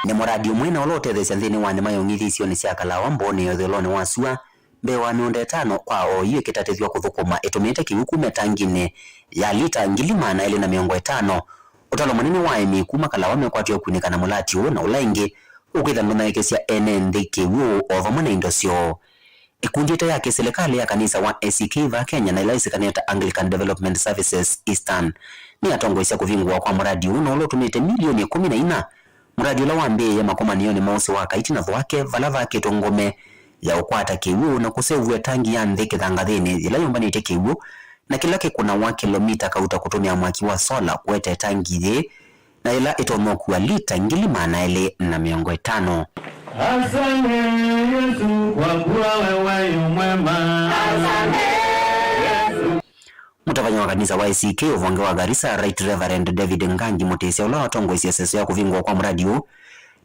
Nĩ mũradi ũmwe na ũla ũtetheesya nthĩnĩ wa nĩma ya ũng'ithya isionĩ sya Kalawa, Mbooni ya ũthũĩlonĩ wa sua, mbee wa mĩũnda ĩtano kwa oyu ĩkĩtatĩthw'a kũthũkũma ĩtũmĩĩte kĩw'ũ kuma ĩtanginĩ ya lita ngili maana elĩ na mĩongo ĩtano. Ũtalo mũnene wa aĩmi kuma Kalawa mekwatĩwe kunĩka na mũlati ũũ na ũla ĩngĩ ũkwĩtha ndũnaĩkĩsya ene nthĩ kĩw'ũ o vamwe na indo syoo. Ĩkundi ĩte ya kĩsilikalĩ ya kanisa wa A C K vaa Kenya na ĩla yĩsĩkanĩe ta Anglican Development Services Eastern nĩyatongoesya kũvingũwa kwa mũradi ũũ na ũla ũtũmĩte milioni ĩkũmi na inya. Mũradi ũla wambĩĩe makomanĩonĩ ma ũsĩ wa Kaiti na Thwake vala vaakĩtwe ngome ya ũkwata kĩw'ũ na kũseũvw'a ĩtangi ya nthĩ kĩthangathĩnĩ yĩla yũmbanĩtye kĩw'ũ na kĩla kĩkũnawa kĩlomita kauta kũtũmĩa mwaki wa sola kũete ĩtangi yĩĩ na yĩla ĩtonya ũkua lita ngili maana elĩ na mĩongo ĩtano. Asante Yesu kwa kuwa wewe yu mwema. Asante Yesu. Mũtavany'a wa kanisa wa A C K ũvonge wa Garissa, Right Reverend David Ngangi Mũtĩsya, ũla watongoesye ĩseso ya kũvingũwa kwa mũradi ũũ,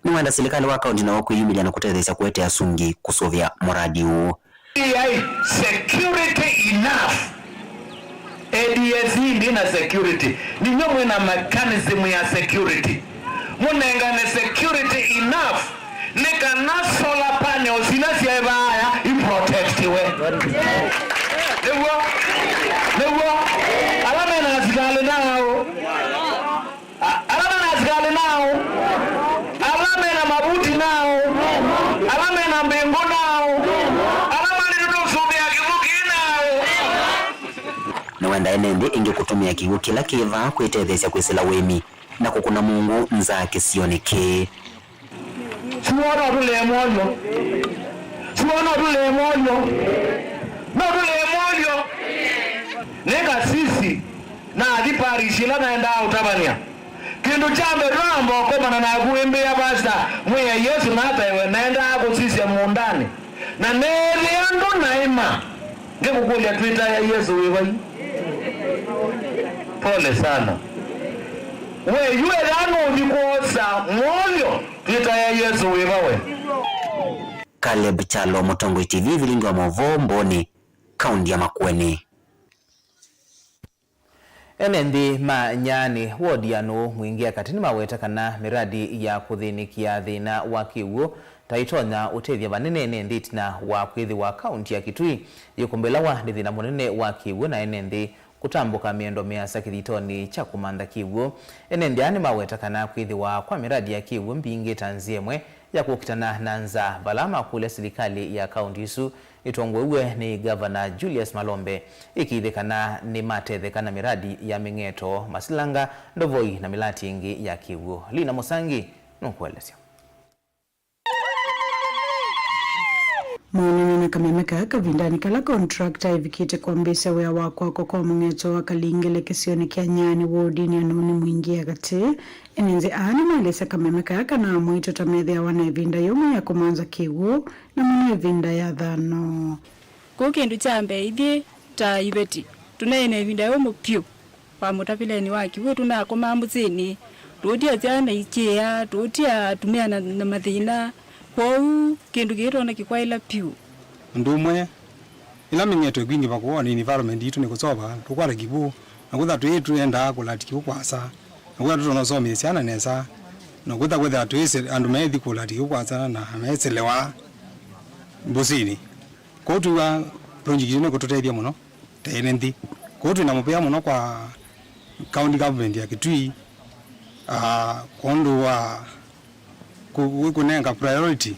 nĩwenda silikalĩ wa kaunti nayo kwĩyumĩlya na kũtetheesya kũete asungi kũsũvĩa mũradi ũũ. Security enough. A D S E ndĩ na security. Ninywe mwĩ na mechanism ya security. Mũnengane security enough. Nĩ kana solar panels ila syaĩ vaaya iprotectiwe. Nĩw'o? Nĩw'o? Ala me na asikalĩ nao. A-, ala me na asikalĩ nao, ala me na mavuti nao, ala me na mbĩngũ nao, ala malĩtwe nũsũvĩa kĩw'ũ kĩĩ nao. Nĩwenda ene nthĩ ĩngĩ kũtũmĩa kĩw'ũ kĩla kĩ vaa kwĩtetheesya kwĩsĩla ũĩmi na kũkũna mũngũ nza kĩsionĩ kĩĩ. Siwona ũtũlee mwolyo. Siwona ũtũlee mwolyo. No ũtũlee mwolyo. Nĩ kasisi. Nathi parish ĩla naendaa ũtavany'a. Kĩndũ kya mbee, ndũnamba ũkomana naku wĩmbĩa, "Pastor, mwĩe Yesũ nataĩwe, naendaa kũsisya mũũndanĩ, na neethĩa ndũnaĩma." Ngĩkũkũlya, "Twĩtaĩa Yesũ wĩ vai?" Pole sana. We, yu ethĩwa nũthi kwosa mwolyo, twĩtaĩa Yesũ wĩ va we? Caleb Kyalo, Mũtongoi T V, vilingi wa maũvoo, Mbooni, kaunti ya Makueni. Ene nthĩ ma Nyaanĩ, wodi ya Nũũ Mwingĩ ya Katĩ, nĩmaweta kana mĩradi ya kũthĩnĩkĩa thĩna wa kĩw'ũ ta ĩtonya ũtethya vanene ene nthĩ ĩtina wa kwĩthĩwa kaunti ya Kitui yĩkũmbĩlawa nĩ thĩna mũnene wa kĩw'ũ na ene nthĩ kũtambũka mĩendo mĩasa kĩthitonĩ kya kũmantha kĩw'ũ. Ene nthĩ aa nĩmaweta kana kwĩthĩwa kwa mĩradi ya kĩw'ũ mbingĩ ta nzĩa ĩmwe ya kũkitana na nzaa, vala makũlya silikalĩ ya kaunti ĩsu ĩtongoew'e nĩ Ngavana Julius Malombe ĩkĩĩthye kana nĩmatetheka na mĩradi ya mĩng'eto, masilanga, ndovoi na mĩlati ĩngĩ ya kĩw'ũ. Lina Mũsangi nũkũelesya. Maonany'a na kameme kaa kavindanĩ kala contractor ĩvikĩte kwambĩĩsya wĩa wa kwakwa kwa mũng'eto wa Kalingele kĩsionĩ kya Nyaanĩ wodinĩ ya Nũũ Mwingĩ ya Katĩ. Ene nthĩ aa nĩmaelesya kameme kaa kana amwaitũ ta methĩawa na ĩvinda yũmũ ya kũmantha kĩw'ũ, na mũno ĩvinda ya thano. Kũu kĩndũ kya mbee, ithyĩ ta iveti tũneena ĩvinda yũmũ vyũ wa mũtavĩlenĩ wa kĩw'ũ. Tũnakomaa mũsyĩnĩ, tũũtia syana ikĩĩa, tũũtia atumĩa na, na mathĩna. Kwoou kĩndũ kĩĩ twoona kĩkwaĩla vyũ. Ũndũ ũmwe, ĩla mĩng'eto ĩkwingĩva kũũ na environment yitũ nĩ kũsova, tũkwata kĩw'ũ, na kwĩtha twĩ tũendaa kũlati kĩw'ũ kwasa, na kwĩtha tũtonya ũsomethya syana nesa, na kwĩtha kwĩthĩa twĩsĩ andũ meĩthi kũlati kĩw'ũ kwasa na meselewa mbũsĩnĩ. Kwoou twĩw'a project ĩno nĩkũtũtethya mũno ta ene nthĩ. Kwoou twĩ na mũvea mũno kwa county government ya Kitui, ah, kwondũ wa kũ-, kũ-, kũnenga priority,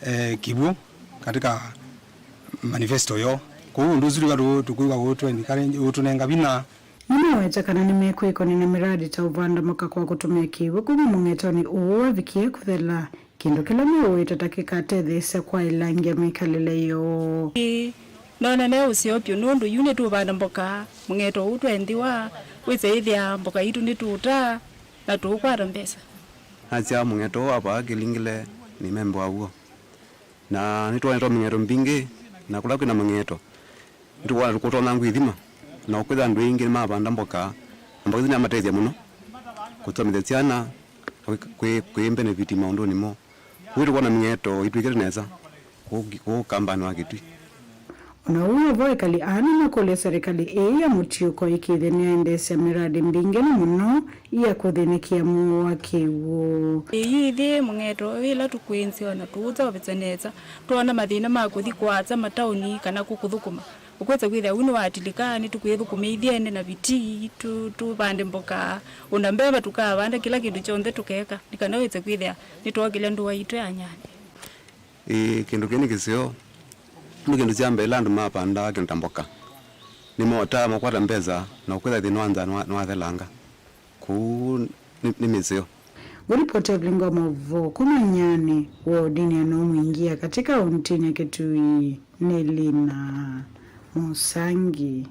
eh, kĩw'ũ katika manifesto yoo. Kwoou ũndũ ũsu twĩka tũ-, tũkwĩw'a ũtũ encourage, ũtũnenga vinya. Nĩmaweta kana nĩmekwĩkony'a na mĩradi ta ũvanda maka kwa kũtũmĩa kĩw'ũ kuma mũng'etonĩ ũũ wavikie kũthela, kĩndũ kĩla meũweta ta kĩkatetheesya kwaĩlangya mĩkalĩle yoo. Ĩĩ, nona me ũseo vyũ nũndũ yu nĩtũũvanda mboka, mũng'eto ũũ twendĩwa wĩse ĩthĩa mboka itũ nĩtũũtaa na tũũkwata mbesa. Nasya mũng'eto ũũ wa vaa Kĩlingile nĩ memba waw'o. Na nĩtwonete mĩng'eto mbingĩ, na kũla kwĩna mĩng'eto, nĩtũkwona kũtonya kwĩthima, na ũkwĩtha andũ aingĩ nĩmavanda mboka, na mboka isu nĩyamatethya mũno kũsomethya syana, na kwĩ, kwĩ, kwĩ benefit maũndũnĩ moo. Kwoou nĩtũkwona mĩng'eto ĩtw'ĩkĩte nesa kũũ, kũũ kambanĩ wa Kĩtui. O na ũu wĩ vo, ekali aa nĩmakũlya serikali ĩĩ ya mũtiũko ĩkĩĩthye nĩyaendeesya mĩradi mbingĩ na mũno ya kũthĩnĩkĩa mũuo wa kĩw'ũ. Ĩĩ, yu ithyĩ mũng'eto yĩla tũkwĩnzĩwa na tũũseũvĩsya nesa, twoona mathĩna ma kũthi kũasa mataoni kana kũ-, kũthũkũma, ũkwĩsa kwĩthĩa ũu nĩwatilĩka, nĩtũkwĩthũkũma ithyĩ ene na vitii, tũ-, tũvande mboka, o na mbeva tũkavanda, kĩla kĩndũ kyonthe tũkeka, nĩ kana wĩse kwĩthĩa nĩtwookĩlya ndũa yitũ ya nyanya. Ĩĩ, kĩndũ kĩĩ nĩ kĩseo. Nĩ kĩndũ kya mbee, ĩla andũ mapandaa kĩndũ ta mboka, nĩmotaa makwata mbesa, na ũkwĩtha thĩna wa nzaa nĩwa-, nĩwathelanga. Kwoou nĩ, nĩ mĩseo. Ngũlipoti Evelyn Ngoma Ovo kuma Nyani, wodini ya Nomwingia, katika kaunti ya Kitui, nĩ Lina Musangi.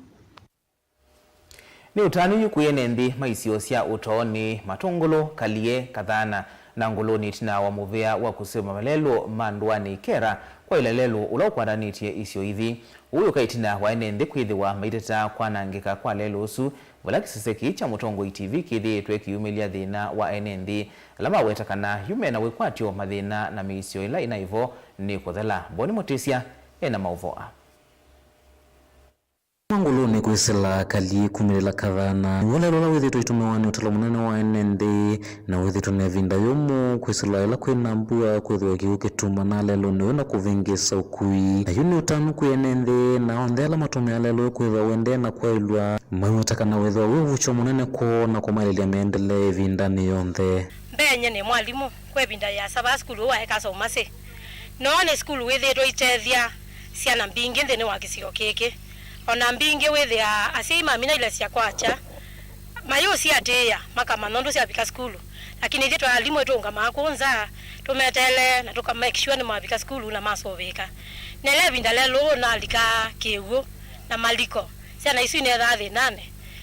Nĩ ũtanu yu kwĩ ene nthĩ ma isio sya ũtoonĩ, Matũngũlũ, Kalie, Kathana, na Ngũlũnĩ ĩtina wa mũvĩa wa kũseũvya malelũ ma ndũanĩ Kera kwaĩla lelũ ũla ũkwatanĩtye isio ithi. Ũu ũka ĩtina wa ene nthĩ kwĩthĩwa maiteta kwanangĩka kwa lelũ ũsu, vala kĩsese kĩĩ kya Mũtongoi T V kĩthĩĩtwe kĩyumĩlya thĩna wa ene nthĩ ala maweta kana yu mena wĩkwatyo mathĩna na mĩisyo ĩla ĩnaĩ vo nĩ kũthela. Boni Mũtĩsya ena maũvoo aa. Kuma Ngũlũnĩ kwĩsĩla Kalie kumĩlĩla Kathana, nĩw'o lelũ ũla wĩthĩĩtwe ũitũmĩwa nĩ ũtalo mũnene wa ene nthĩ, na wĩthĩĩtwe na ĩvinda yũmũ kwĩsĩla ĩla kwĩna mbua, kwĩthĩwa kĩw'ũ kĩtumana lelũnĩ ũyũ na kũvĩngĩsa ũkui. Na yu nĩ ũtanu kwĩ ene nthĩ na onthe ala matũmĩaa lelũ ũyũ kwĩthĩwa ũendee na kwaĩlw'a, maiweta kana wĩthĩwa wĩ ũvuky'o mũnene kwoo na kũmaĩlĩlya meendelee ĩvindanĩ yonthe. Mbee nyie nĩ mwalimũ kwa ĩvinda yĩasa vaa sukulu ũũ wa Ekaso Ũmasĩ. Noo nĩ sukulu wĩthĩĩtwe ũitethya syana mbingĩ nthĩnĩ wa kĩsio kĩkĩ. O na mbingĩ wĩthĩaa asyai mamina ilesya kwakya, mayĩũsiatĩĩa, makamanya ũndũ syavika sukulu. Lakini ithyĩ twĩ alimũ nĩtũũngamaa kũũ nza, tũmeteele na tũka make sure nĩmavika sukulu na masũvĩĩka. Na ĩla ĩvinda lelũ ũũ nalikaa kĩw'ũ na maliko, syana isu inethaa thĩnanĩ.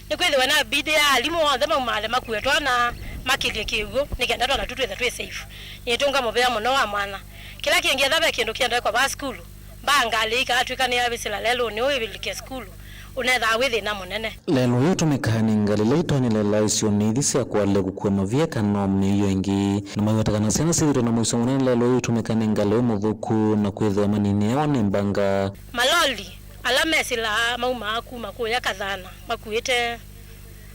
Nĩkwĩthĩwa nĩyabidĩaa alimũ onthe maumaale makue twana makĩlye kĩw'ũ nĩ kenda twana tu twĩthe twĩ safe. Nĩtũnga mũvea mũno wa mwanya. Kĩla kĩngĩ, ethĩwa ve kĩndũ kĩendee kwa vaa sukulu, mbaa ngalĩ ikaatw'ĩka nĩyavĩsĩla lelũnĩ ũũ ĩvĩlĩke sukulu, ũnethaa wĩ thĩna mũnene. Lelũ ũyũ ũtũmĩkaa nĩ ngalĩ ila itonya lelaa isionĩ ithi sya kũalyĩ kũkua mavia kana o mĩio ĩngĩ. Na maiweta kana syana syĩthĩĩtwe na mũisyo mũnene lelũ ũyũ ũitũmĩka nĩ ngalĩ ũyũ mũthũku na kwĩthĩwa maninĩawa nĩ mbanga. Maloli ala mesĩlaa maumaa kuma kũya Kathana makuĩte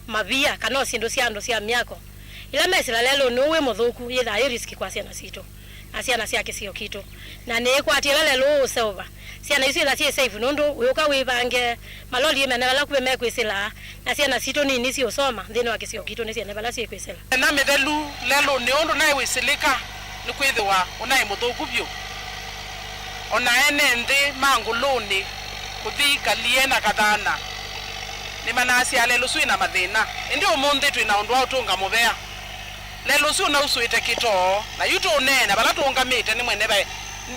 mavia kana o syĩndũ sya andũ sya myako, ila mesĩla lelũnĩ ũũ wĩ mũthũku, yĩthaa yĩ risk kwa syana sitũ na syana sya kĩsio kitũ. Na nĩĩkwatya ĩla lelũ ũũ ũseũva, syana isu ila syĩ safe, nũndũ wĩũka wĩvange maloli mene vala kuvĩ mekwĩsĩla, na syana sitũ nini siũsoma nthĩnĩ wa kĩsio kitũ nĩsyene vala syĩkwĩsĩla. Ena mĩthelu lelũnĩ ũũ ndũnaĩ wĩsĩlĩka, nĩkwĩthĩwa ũnaĩ mũthũku vyũ. O na ene nthĩ ma Ngũlũnĩ, kũthi Kalie na Kathana, nĩmanasyaa lelũ ũsu wĩ na mathĩna. Ĩndĩ ũmũnthĩ twĩ na ũndũ wa ũtũnga mũvea. Lelũ ũsu ũnausũĩte kĩtoo, na yu tũũneena vala tũũngamĩte nĩ mwene vaĩ.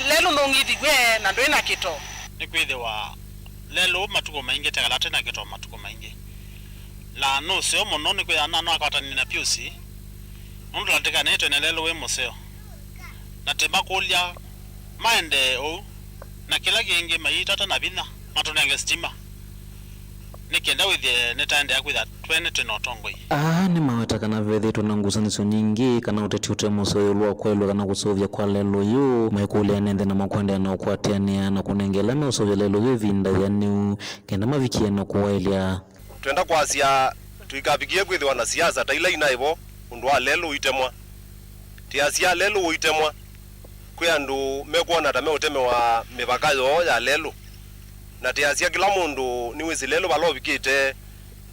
Lelũ nũng'ithiw'e na ndwĩ na kĩtoo. Nĩkwĩthĩwa lelũ matukũ maingĩ tekala twĩ na kĩtoo matukũ maingĩ. Na nũseo mũno nĩkwĩthĩwa nano akwatanĩe na pyũsi, nũndũ latĩkanĩtwe nĩ lelũ wĩ mũseo. Na tĩmakũlya maendee ũu, na kĩla kĩngĩ mayĩtata na vinya matũnenge sitima, nĩ kenda wĩthĩe nĩtaendeea kwĩthĩa twene twĩ na ũtongoi. Aa nĩmaweta kana vethĩĩtwe na ngusanĩsyo nyingĩ kana ũteti ũte mũseo ĩũlũ wa kwaĩlw'a kana kũseũvya kwa lelũ ũyũ, maikũlya ene nthĩ namo kũendeea na ũkwatĩanĩa na kũnenga ĩla meũseũvya lelũ ũyũ ĩvinda yĩanĩu, kenda mavikĩe na kũwaĩlya. Twenda kwasya tũikavikĩe kwĩthĩwa na siasa ta ila inaĩ vo ũndũ wa lelũ ũitemwa. Tĩasya lelũ ũitemwa, kwĩ andũ mekwona ta meũtemewa mĩvaka yoo ya lelũ. Na tĩasya kĩla mũndũ nĩwĩsĩ lelũ vala ũvikĩte,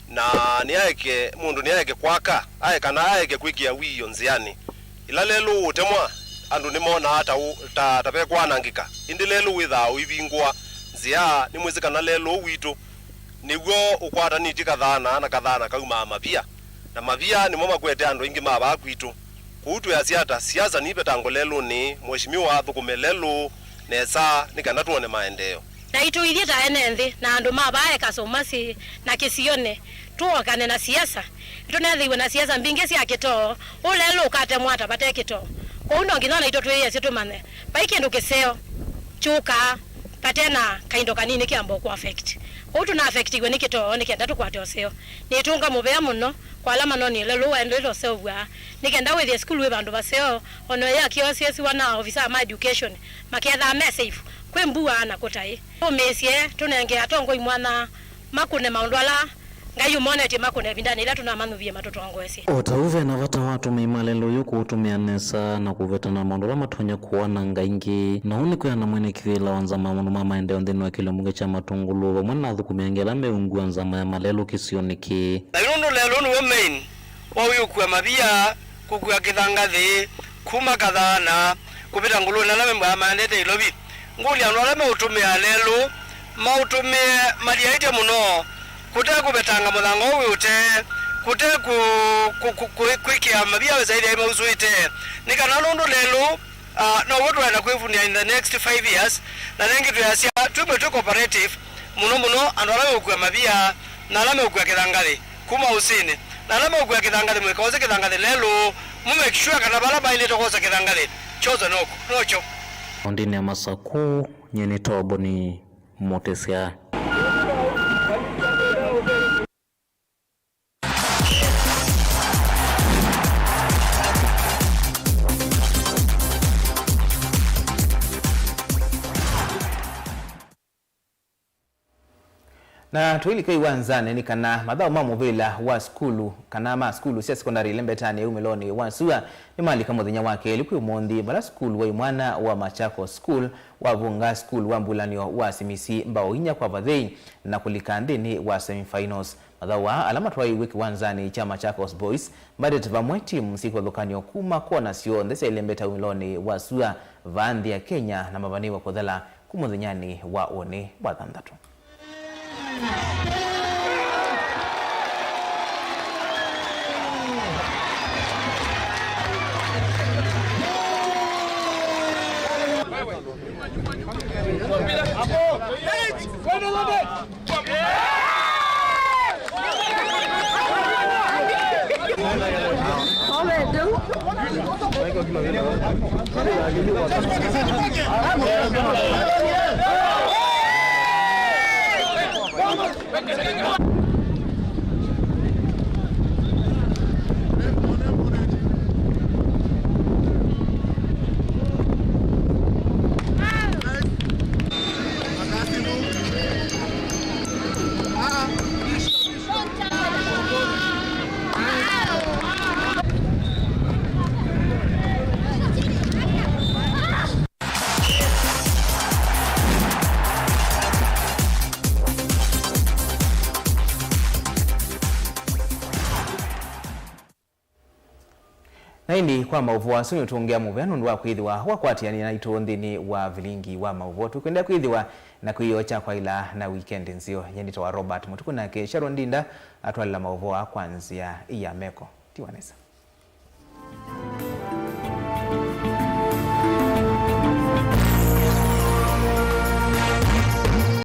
na nĩaeke, mũndũ nĩaeke kwaka, ae kana aeke kwĩkĩa wiio nzĩanĩ. Ĩla lelũ ũũtemwa, andũ nĩmonaa ta ũ-, ta, ta vekwanangĩka, ĩndĩ lelũ wĩthaa ũivingũa nzĩa. Nĩmwĩsĩ kana lelũ ũũ witũ nĩw'o ũkwatanĩtye Kathana, na Kathana kaumaa Mavia, na Mavia nĩmo makwete andũ aingĩ ma vaa kwitũ. Kwoou twĩasya ata, siasa niivetangwe lelũnĩ, Mheshimiwa athũkũme lelũ nesa nĩ kenda twone maendeeo. Naitũ ithyĩ ta ene nthĩ na andũ ma vaa Ekasomasi na kĩsionĩ, tũokane na siasa. Nĩtũnethĩiwe na siasa mbingĩ sya kĩtoo, ũũ lelũ ũkatemwa ata vate kĩtoo? Kwoou no nginya naitũ twĩyĩasye tũmanye vai kĩndũ kĩseo kyũkaa vate na kaindo kanini kĩamba kũ affect. Kwoou tũna affectiwe nĩ kĩtoo nĩ kenda tũkwate ũseo. Nĩtũnga mũvea mũno kwa ala manonie lelũ waendete ũseũvw'a, nĩ kenda wĩthĩe sukulu wĩ vandũ vaseo, o na ĩyakĩoo syesiwa na ofisa ma education makethaa me safe kwĩ mbua na kũtaĩ. Tũmĩĩsye tũnenge atongoi mwanya makũne maũndũ ala Ngai ũmonetye makũne ĩvindanĩ yĩla tũnamanyuvie matũtongoesye. O ta ũu, ve na vata wa atũmĩi ma lelũ ũyũ kũũtũmĩa nesa na kũvetana maũndũ ala matonya kũananga ĩngĩ. Na ũu nĩ kwĩana mwene kĩvĩla wa nzama ya maũndũ ma maendeeo nthĩnĩ wa kĩlio mbunge kya Matũngũlũ, vamwe na athũkũmi angĩ ala meũngua nzama ya malelũ kĩsionĩ kĩĩ. Na yu nũndũ lelũ nĩw'o main wa ũyũkua mavia, kũkua kĩthangathĩ kuma Kathana kũvĩta ngũlũnĩ ala membaa maendete Ilovi. Ngũlya andũ ala meũtũmĩa lelũ maũtũmĩe maliaĩtye mũno, kũte kũvetanga mũthanga ũũ wĩ ũtee, kũte kũ-, kũ-, kũ-, kũ-, kwĩkĩa mavia wĩsaĩthya mausũĩte, nĩ kana nũndũ lelũ, ah, now'o tũenda kwĩvunia in the next five years, na ĩngĩ twĩasya twĩmwe twĩ cooperative, mũno mũno andũ ala meũkua mavia na ala meũkua kĩthangathĩ kuma ũsĩnĩ, na ala meũkua kĩthangathĩ mũikose kĩthangathĩ lelũ, mu make sure kana vala maĩlĩte kwosa kĩthangathĩ kyose no, nokyo. Kaũntĩnĩ ya Masakũ, nyie nĩ Toboni Mũtĩsya. Na tũilika iwanzanĩ nĩ kana mathaũ ma mũvĩla wa sukulu kana ma sukulu sya sekondalĩ ilembetanĩ ya umĩlonĩ wa sua nĩmalika mũthenya wa kelĩ kwĩ ũmũnthĩ, vala sukulu wa imwana wa Machakos School wavunga sukulu wa mbulanĩo wa Simisi mbao inya kwa vathei na kũlika nthĩnĩ wa semifinals. Mathaũ aa ala matwaĩiw'e kĩwanzanĩ kya Machakos Boys mbatĩte vamwe timu syĩ kĩvathũkany'o kuma kona syonthe sya ilembeta umĩlonĩ wa sua vaa nthĩ ya Kenya na mavanĩĩwe kũthela kuma mũthenyanĩ wa ũnĩ wa thanthatũ. Na ĩndĩ kwa maũvoo asu nĩũtũngĩa mũvea nũndũ wa kwĩthĩwa wakwatĩanĩa naitũ nthĩnĩ wa vilingi wa maũvoo. Tũkwendea kwĩthĩwa na kwĩyoo kya kwaĩla na wikendi nzeo. Nyie nĩtawa Robert Mũtuku, nake Sharon Ndinda atwalĩla maũvoo aa kwa nzĩa ya meko. Tiwa nesa.